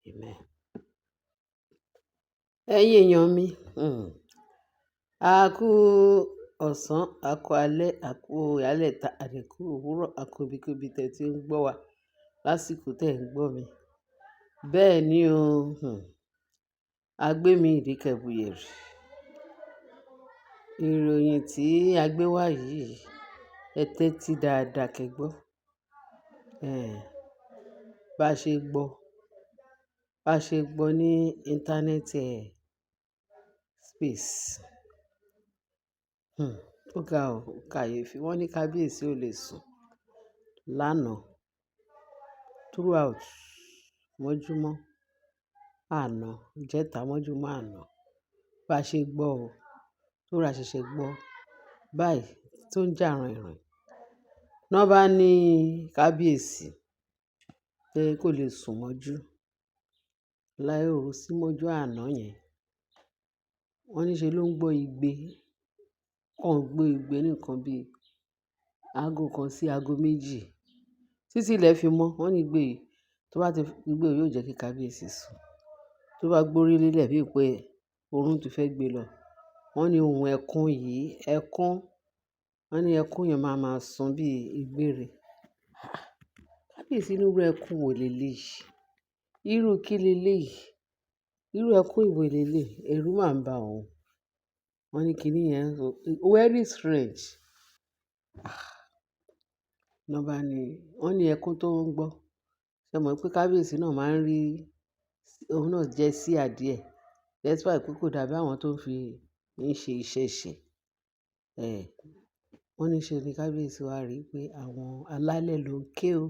Amen. Ẹ̀yin èèyàn mi, a kú ọ̀sán, a kú alẹ́, a kú ìyálẹ̀ta, a dẹ̀ kú òwúrọ̀, a kú ibikíbi tẹ́ tí ń gbọ́ wa lásìkò tẹ́ ń gbọ́ mi. Bẹ́ẹ̀ ni o, a gbé mi ìdíkẹ̀bùyèrì. Ìròyìn tí a gbé wá yìí, ẹ tẹ́tí dáadáa kẹ́ gbọ́. Bá ṣe gbọ́, bá ṣe gbọ́ ní internet space. Ó ga ò, kàyéfì. Wọ́n ní kábíyèsí ò lè sùn lánàá throughout mọ́júmọ́ àná, ìjẹta mọ́júmọ́ àná. Bá ṣe gbọ́ o, tó ra ṣẹ̀ṣẹ̀ gbọ́ báyìí tó ń jà rìnrìn. Ná bá ní kábíyèsí pé kò lè sùn mọ́jú láì òru sí mọ́jú àná yẹn. Wọ́n ní ṣe ló ń gbọ́ igbe, kàn gbé igbe ní nǹkan bí aago 1 sí aago 2 títí ilẹ̀ fi mọ́. Wọ́n ní igbe yìí tó bá ti igbe yìí yóò jẹ́ kí kábíyèsí sùn. Tó bá gbórí lélẹ̀ bíi pé oorun ti fẹ́ gbé lọ. Wọ́n ní ohun ẹkún yìí, ẹkún, wọ́n ní ẹkún yẹn máa ma sun bí ìgbére. Kábíyèsí ní irú ẹkún wo lèléyìí? Irú kí lèléyìí? Irú ẹkún wo lèléyìí? Ẹ̀rù máa ń bà òun. Wọ́n ní kíní yẹn very strange. Ná bá ní, wọ́n ní ẹkún tó ń gbọ́. Ṣé ẹ mọ̀ pé kábíyèsí náà máa ń rí, òun náà jẹ́ seer díẹ̀. Despite pé kò dàbí àwọn tó ń fi ń ṣe iṣẹ́ ṣe. Wọ́n ní ṣe ni kábíyèsí wá rí pé àwọn alálẹ̀ ló ń ké o.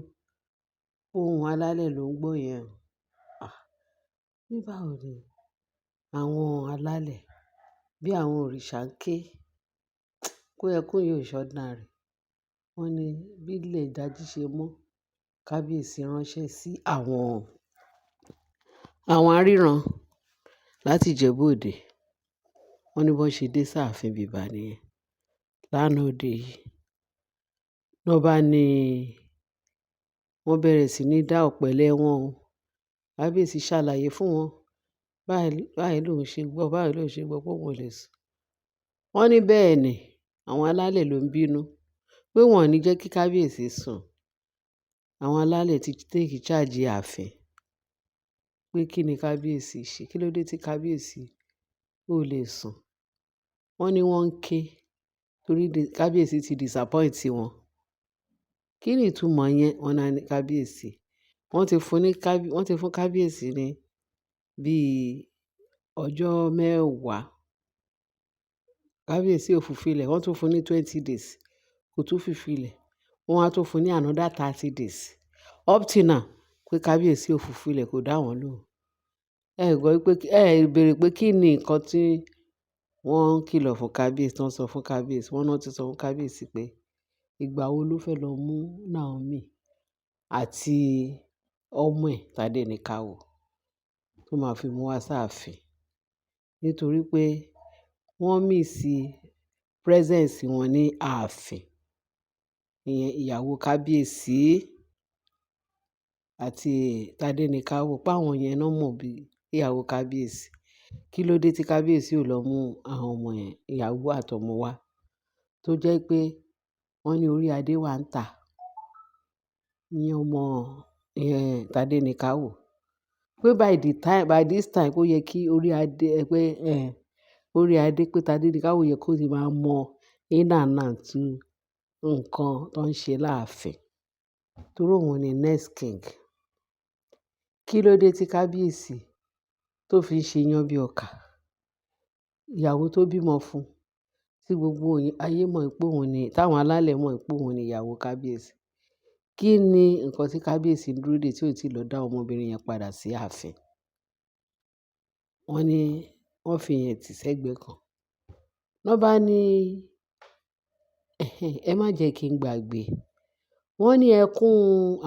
Ohùn alálẹ̀ ló ń gbọ́ yẹn o. Ah! Ní báwo ni àwọn alálẹ̀ bí àwọn òrìṣà ń ké, pé ẹkún yìí ò ṣe ordinary. Wọ́n ní bí ilẹ̀ ìdájí ṣe mọ́, kábíyèsí ránṣẹ́ sí àwọn aríran láti Ìjẹ̀bú Òde. Wọ́n ní bó ṣe dé sáàfin bíbà nìyẹn lánàá òde yìí. Ná bá ní wọ́n bẹ̀rẹ̀ sí ní dá ọ̀pẹ̀lẹ̀ wọn o. Kábíyèsí ṣàlàyé fún wọn. Báyìí, báyìí ló ń ṣe gbọ́, báyìí ló ń ṣe gbọ́ pé òun ò lè sùn. Wọ́n ní bẹ́ẹ̀ ni àwọn alálẹ̀ ló ń bínú pé wọ́n ò ní jẹ́ kí kábíyèsí sùn. Àwọn alálẹ̀ ti take charge ààfin. Pé kí ni kábíyèsí ṣe? Kí ló dé tí kábíyèsí ò lè sùn? Wọ́n ní wọ́n ń ké torí kábíyèsí ti disappoint wọn. Kí ni ìtumọ̀ yẹn? Wọ́n ní kábíyèsí. Wọ́n ti fún kábíyèsí ní bí ọjọ́ mẹ́wàá. Kábíyèsí ò fulfill ẹ̀. Wọ́n tún fún ní 20 days, kò tún fulfill ẹ̀. Wọ́n á tún fún ní another 30 days. Up till now pé kábíyèsí ò fulfill ẹ̀, kò dá wọn lóhùn. Ẹ gbọ́ wípé, ẹ béèrè pé kí ni nǹkan tí wọ́n ń kìlọ̀ fún kábíyèsí, tí wọ́n sọ fún kábíyèsí. Wọ́n náà ti sọ fún kábíyèsí pé ìgbà wo ló fẹ́ lọ mú Naomi àti ọmọ ẹ̀ Tádéníkàwò tó máa fi mú wá sáàfin. Nítorí pé wọ́n miss presence wọn ní ààfin. Ìyẹn ìyàwó kábíyèsí àti Tádéníkàwò, pé àwọn yẹn náà mọ̀ bí ìyàwó kábíyèsí. Kí ló dé tí kábíyèsí ò lọ mú àwọn ọmọ yẹn, ìyàwó àti ọmọ wá? Tó jẹ́ pé wọ́n ní orí adé wà ń tà. Ìyẹn ọmọ, ìyẹn Tádéníkàwò. Pé by the time, by this time, ó yẹ kí orí adé, pé, orí adé pé Tádéníkàwò yẹ kó ti máa mọ in and out nǹkan tó ń ṣe láàfin. Torí òun ni next king. Kí ló dé tí kábíyèsí tó fi ń ṣe yán bí ọkà? Ìyàwó tó bímọ fún, tí gbogbo ayé mọ̀ pé òun ni, táwọn alálẹ̀ mọ̀ pé òun ni ìyàwó kábíyèsí. Kí ni nǹkan tí kábíyèsí ń dúró dè tí ò tí lọ dá ọmọbìnrin yẹn padà sí ààfin? Wọ́n ní wọ́n fi ìyẹn tì sẹ́gbẹ̀ẹ́ kan. Ná bá ní, ẹ má jẹ́ kí n gbàgbé. Wọ́n ní ẹkún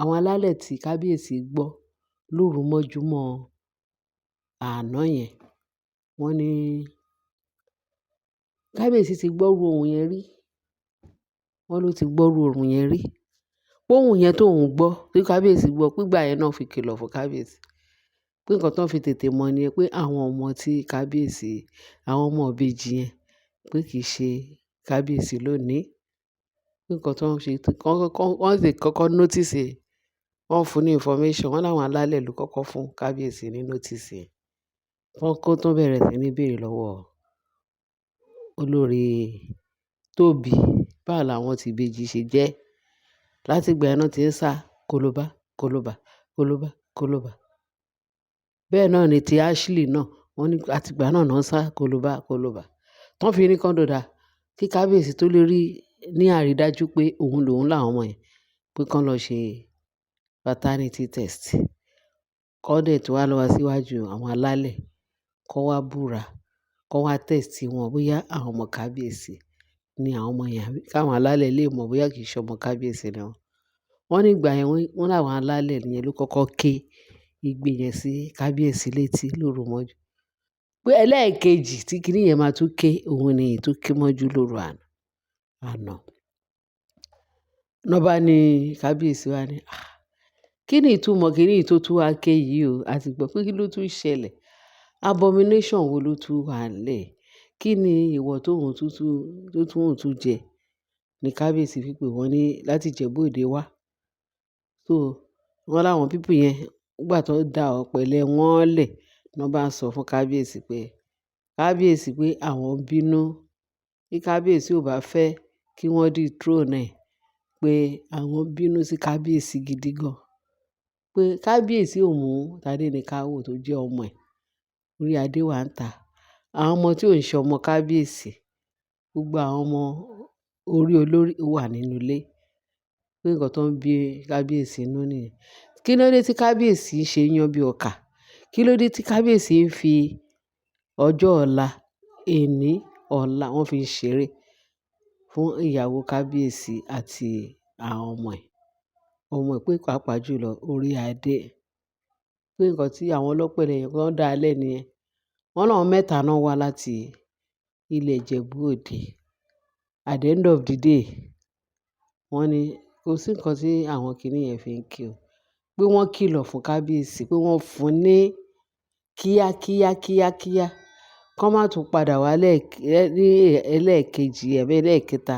àwọn alálẹ̀ tí kábíyèsí gbọ́ lóru mọ́júmọ́ àná yẹn. Wọ́n ní kábíyèsí ti gbọ́ irú ohùn yẹn rí. Wọ́n ló ti gbọ́ irú ohùn yẹn rí. Pé ohùn yẹn tó ń gbọ́, tí kábíyèsí gbọ́, pé ìgbà yẹn náà fi kìlọ̀ fún kábíyèsí. Pé nǹkan tó ń fi tètè mọ̀ ni pé àwọn ọmọ tí kábíyèsí, àwọn ọmọ ìbejì yẹn pé kì í ṣe kábíyèsí ló ní. Pé nǹkan tó ń ṣe, wọ́n sì kọ́kọ́ notice, wọ́n fún ní information. Wọ́n láwọn alálẹ̀ ló kọ́kọ́ fún kábíyèsí ní notice yẹn. Wọ́n kó tó bẹ̀rẹ̀ sí ní béèrè lọ́wọ́ olórí Tóbi, báwo làwọn tí ìbejì ṣe jẹ́. Láti ìgbà yẹn náà tí ń sá kólóbá, kólóbá, kólóbá, kólóbá. Bẹ́ẹ̀ náà ni ti Ashley náà. Wọ́n ní àti ìgbà náà náà ń sá kólóbá, kólóbá. Tán fi ní kán dòdà kí kábíyèsí tó lè rí ní àrídájú pé òun lòun làwọn ọmọ yẹn, pé kán lọ ṣe paternity test. Kọ́ dẹ̀ tó wá lọ wá síwájú àwọn alálẹ̀, kó wá búra, kó wá test wọn bóyá àwọn ọmọ kábíyèsí ni àwọn ọmọ yẹn, àbí káwọn alálẹ̀ lè mọ̀ bóyá kì í ṣe ọmọ kábíyèsí ni wọ́n. Wọ́n ní ìgbà yẹn wọ́n láwọn alálẹ̀ yẹn ló kọ́kọ́ ké igbe yẹn sí kábíyèsí létí lóru mọ́jú. Pé ẹlẹ́ẹ̀kejì tí kíní yẹn máa tún ké, òun ni èyí tó ké mọ́jú lóru àná. Àná. Lọ́ bá ní kábíyèsí wá ní, "Ah! Kí ni ìtumọ̀ kíní yìí tó tún wá ké yìí o?" A ti gbọ́ pé kí ló tún ṣẹlẹ̀. Abomination wo ló tún wà nílẹ̀? Kí ni ìwọ tó òun tún tún, tó tún òun tún jẹ? Ni kábíyèsí fi pè wọ́n ní láti Ìjẹ̀bú Òde wá. So wọ́n láwọn people yẹn nígbà tó da ọ̀pẹ̀lẹ̀ wọn lẹ̀, ní wọ́n bá ń sọ fún kábíyèsí pé, kábíyèsí pé àwọn ń bínú. Bí kábíyèsí ò bá fẹ́ kí wọ́n dethrone ẹ̀, pé àwọn ń bínú sí kábíyèsí gidi gan. Pé kábíyèsí ò mú Tadenikawo tó jẹ́ ọmọ ẹ̀, orí adé wà ń tà. Àwọn ọmọ tí ò ń ṣe ọmọ kábíyèsí, gbogbo àwọn ọmọ orí olórí ó wà nínú ilé. Pé nǹkan tó ń bí kábíyèsí nínú nìyẹn. Kí ló dé tí kábíyèsí ṣe yán bí ọkà? Kí ló dé tí kábíyèsí ń fi ọjọ́ ọ̀la, èní, ọ̀la wọ́n fi ń ṣeré fún ìyàwó kábíyèsí àti àwọn ọmọ ẹ̀. Ọmọ ẹ̀ pé pàápàá jùlọ orí adé. Pé nǹkan tí àwọn ọlọ́pẹ̀lẹ̀ yẹn wọ́n dá lẹ́ nìyẹn. Wọ́n láwọn mẹ́ta náà wá láti ilẹ̀ Ìjẹ̀bú Òde. At the end of the day, wọ́n ní kò sí nǹkan tí àwọn kìnì yẹn fi ń ké o. Pé wọ́n kìlọ̀ fún kábíyèsí pé wọ́n fún un ní kíá kíá kíá kíá. Kọ́ má tún padà wá ní ẹlẹ́ẹ̀kejì àbí ẹlẹ́ẹ̀kẹta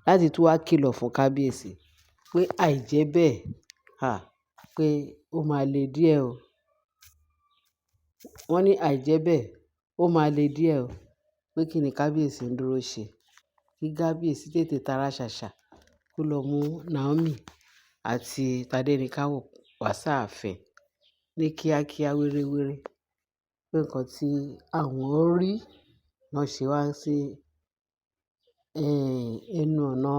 láti tún wá kìlọ̀ fún kábíyèsí pé àìjẹ́bẹ́ à, pé ó máa le díẹ̀ o. Wọ́n ní àìjẹ́bẹ́ ó máa le díẹ̀ o. Pé kí ni kábíyèsí ń dúró ṣe? Kí kábíyèsí tètè tara ṣàṣà kó lọ mú Naomi àti Tadenikawo wá sáàfin ní kíákíá wérewére. Pé nǹkan tí àwọn rí náà ṣe wá sí, ẹnu ọ̀nà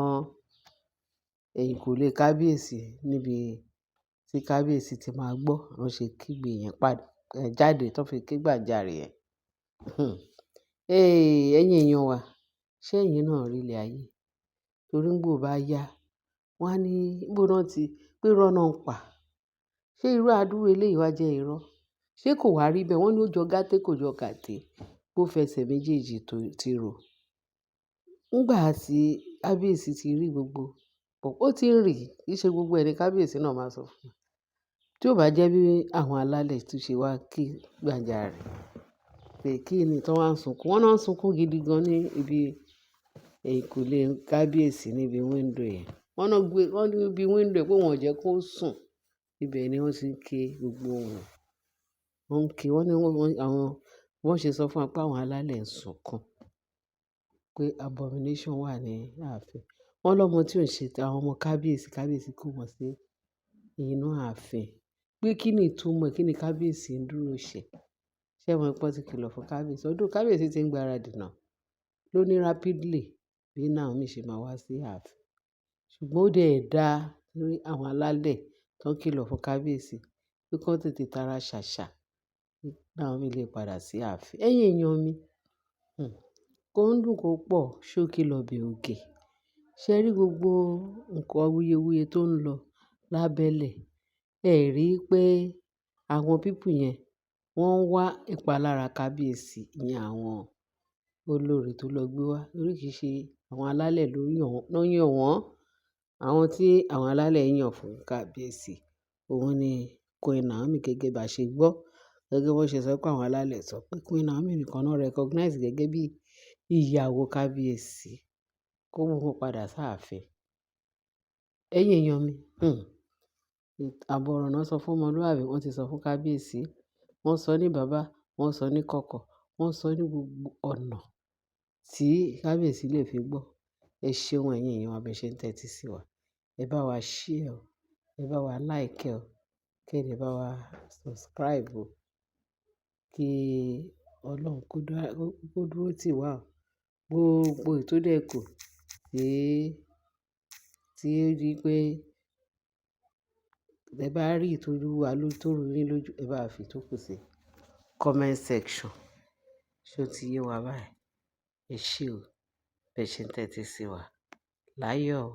ẹ̀yìnkùlé kábíyèsí níbi tí kábíyèsí ti máa gbọ́. Wọ́n ṣe kígbe yẹn padà, jáde tó fi ké gbàjarè yẹn. Ẹ̀yin èèyàn wa, ṣé ẹ̀yin náà rí ilẹ̀ ayé? Torí nígbò bá yá, wọ́n á ní níbo náà tí pé irọ́ náà ń pa. Ṣé irú àdúró eléyìí wá jẹ́ irọ́? Ṣé kò wá rí bẹ́ẹ̀? Wọ́n ní ó jọ gàté kò jọ gàté, bó fẹsẹ̀ méjèèjì tó ti rò. Nígbà tí kábíyèsí ti rí gbogbo, ó ti ń rí, kì í ṣe gbogbo ẹni kábíyèsí náà máa sọ fún un. Tí ó bá jẹ́ bí àwọn alálẹ̀ tún ṣe wá ké gbàjarè pé kí ni tí wọ́n á sunkún. Wọ́n náà ń sunkún gidi gan ní ibi ẹ̀yìnkùlé kábíyèsí níbi window yẹn. Wọ́n náà gbé, wọ́n ní ibi window pé wọ́n ò jẹ́ kó sùn. Ibẹ̀ ni wọ́n ti ń ké gbogbo wọn. Wọ́n ń ké, wọ́n ní wọ́n, àwọn, wọ́n ṣe sọ fún wa pé àwọn alálẹ̀ ń sunkún. Pé abomination wà ní ààfin. Wọ́n lọ́mọ tí ò ń ṣe àwọn ọmọ kábíyèsí, kábíyèsí kó wọn sí inú ààfin. Pé kí ni ìtumọ̀, kí ni kábíyèsí ń dúró ṣe? Ṣé ẹ mọ̀ pé wọ́n ti kìlọ̀ fún kábíyèsí? Ọdún kábíyèsí tí ń gbaradì náà ló ní rapidly bí Naomi ṣe máa wá sí ààfin. Ṣùgbọ́n ó dẹ̀ dá lórí àwọn alálẹ̀ tó ń kìlọ̀ fún kábíyèsí pé kí wọ́n tètè tara ṣàṣà kí Naomi lè padà sí ààfin. Ẹ̀yin èèyàn mi, kó ń dùn kó pọ̀, ṣókí lọ bẹ ògè. Ṣé rí gbogbo nǹkan awuyewuye tó ń lọ lábẹ́lẹ̀? Ẹ rí i pé àwọn people yẹn wọ́n ń wá ìpalára kábíyèsí ní àwọn olórí tó lọ gbé wá. Torí kì í ṣe àwọn alálẹ̀ ló yàn wọ́n, ló yàn wọ́n. Àwọn tí àwọn alálẹ̀ yàn fún kábíyèsí, òun ni Queen Naomi gẹ́gẹ́ bí a ṣe gbọ́, Gẹ́gẹ́ bí wọ́n ṣe sọ pé àwọn alálẹ̀ sọ pé Queen Naomi nìkan náà recognize gẹ́gẹ́ bí ìyàwó kábíyèsí, kó mú wọn padà sáàfin. Ẹ̀yin èèyàn mi, àbọ̀ ọ̀rọ̀ náà sọ fún ọmọlúàbí, wọ́n ti sọ fún kábíyèsí, wọ́n sọ ní bàbá, wọ́n sọ ní kọ̀kọ̀, wọ́n sọ ní gbogbo ọ̀nà tí kábíyèsí lè fi gbọ́. Ẹ ṣeun ẹ̀yin èèyàn wa bí ẹ ṣe ń tẹ́tí sí wa. Ẹ bá wa share o, ẹ bá wa like o, kí ẹ lè bá wa subscribe o. Kí Ọlọ́run kó dúró tì wá o. Gbogbo èyí tó dẹ̀ kù tí ó di pé ẹ bá rí èyí tó rú wa lójú, tó rú yín lójú, ẹ bá wa fi tó kù sí comment section. Ṣé ó ti yé wa báyìí? Ẹ ṣé o, bí ẹ ṣe ń tẹ́tí sí wa. Láyọ̀ o.